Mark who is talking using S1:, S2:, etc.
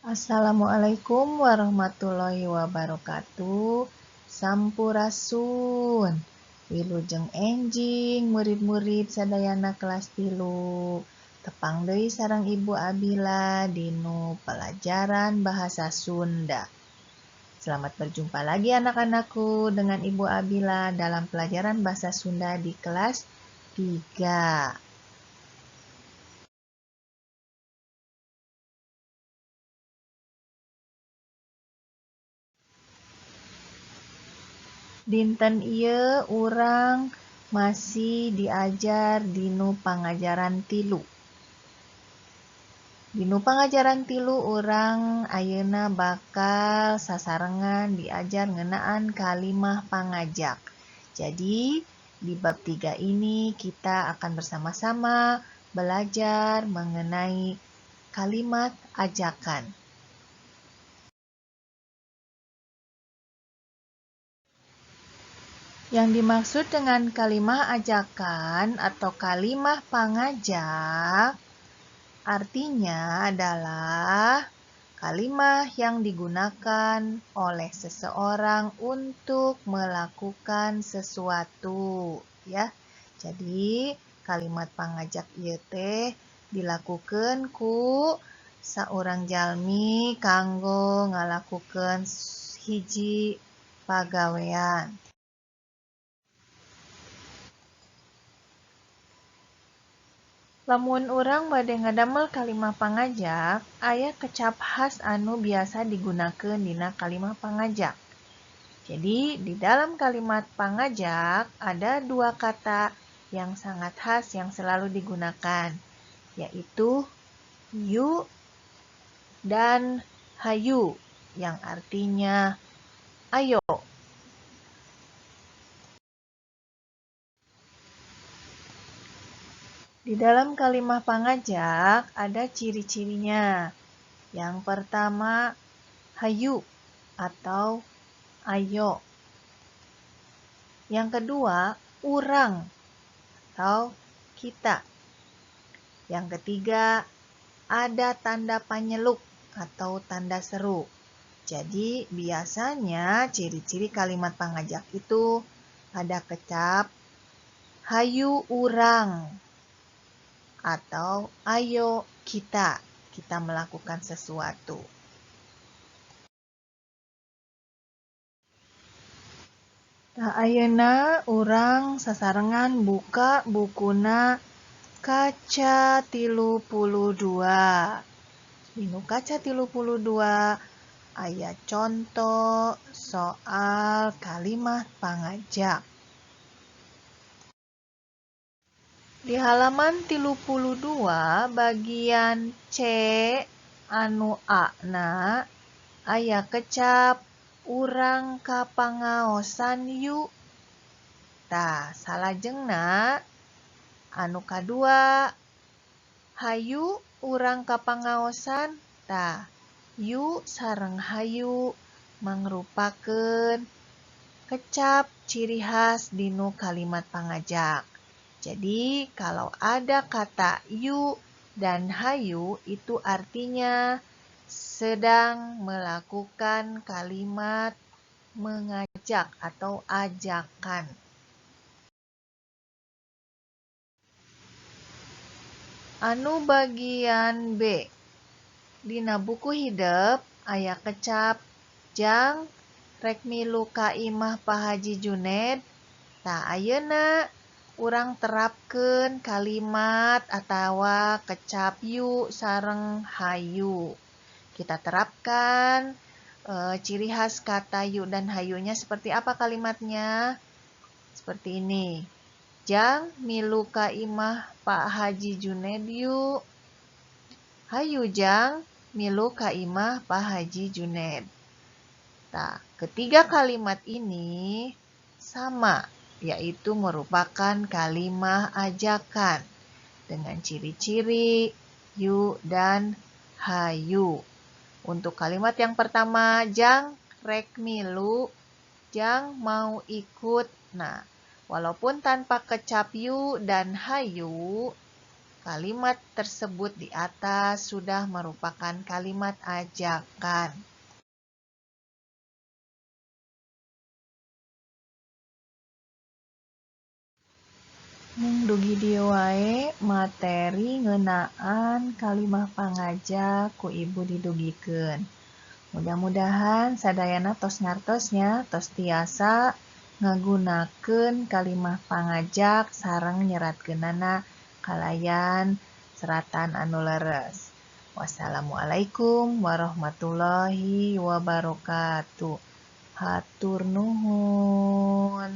S1: Assalamualaikum warahmatullahi wabarakatuh. Sampurasun. Wilujeng enjing murid-murid sadayana kelas 3. Tepang deui sareng Ibu Abila dinu pelajaran bahasa Sunda. Selamat berjumpa lagi anak-anakku dengan Ibu Abila dalam pelajaran bahasa Sunda di kelas 3. Dinten ieu urang masih diajar dinu pangajaran 3. Dinu pangajaran 3 urang ayeuna bakal sasarengan diajar ngeunaan kalimah pangajak. Jadi di bab 3 ini kita akan bersama-sama belajar mengenai kalimat ajakan. Yang dimaksud dengan kalimah ajakan atau kalimah pangajak artinya adalah kalimah yang digunakan oleh seseorang untuk melakukan sesuatu, ya. Jadi kalimat pangajak ieu teh dilakukeun ku saurang jalmi kanggo ngalakukeun hiji pagawean. Lamun urang bade ngadamel kalimah pangajak, aya kecap khas anu biasa digunakeun dina kalimah pangajak. Jadi, di dalam kalimat pangajak ada dua kata yang sangat khas yang selalu digunakan, yaitu yu dan hayu, yang artinya ayo. Di dalam kalimah pangajak ada ciri-cirinya. Yang pertama, hayu atau ayo. Yang kedua, urang atau kita. Yang ketiga, ada tanda panyeluk atau tanda seru. Jadi, biasanya ciri-ciri kalimat pangajak itu ada kecap hayu urang atau ayo kita, kita melakukan sesuatu. Tah ayeuna urang sasarengan buka bukuna kaca 32. Dinu kaca 32 aya contoh soal kalimat pangajak. Di halaman 32 bagian C anu A-na aya kecap urang ka pangaosan yu. Tah salajengna anu kadua hayu urang ka pangaosan. Tah yu sareng hayu mangrupakeun kecap ciri khas dinu kalimat pangajak. Jadi, kalau ada kata yu dan hayu, itu artinya sedang melakukan kalimat mengajak atau ajakan. Anu bagian B, dina buku hidep aya kecap jang rek milu ka imah Pak Haji Juned. Tah ayeuna urang terapkeun kalimat atawa kecap yu sareng hayu. Kita terapkan ciri khas kata yu dan hayunya seperti apa kalimatnya? Seperti ini. Jang milu ka imah Pak Haji Juned yu. Hayu jang milu ka imah Pak Haji Juned. Tah, ketiga kalimat ini sama, yaitu merupakan kalimah ajakan dengan ciri-ciri yu dan hayu. Untuk kalimat yang pertama, jang rek milu, jang mau ikut. Nah, walaupun tanpa kecap yu dan hayu, Kalimat tersebut di atas sudah merupakan kalimat ajakan. Mung dugi dieu wae materi ngeunaan kalimah pangajak ku ibu didugikeun. Mudah-mudahan sadayana tos ngartos nya, tos tiasa ngagunakeun kalimah pangajak sareng nyeratkeunana kalayan seratan anu leres. Wassalamualaikum warahmatullahi wabarakatuh. Hatur nuhun.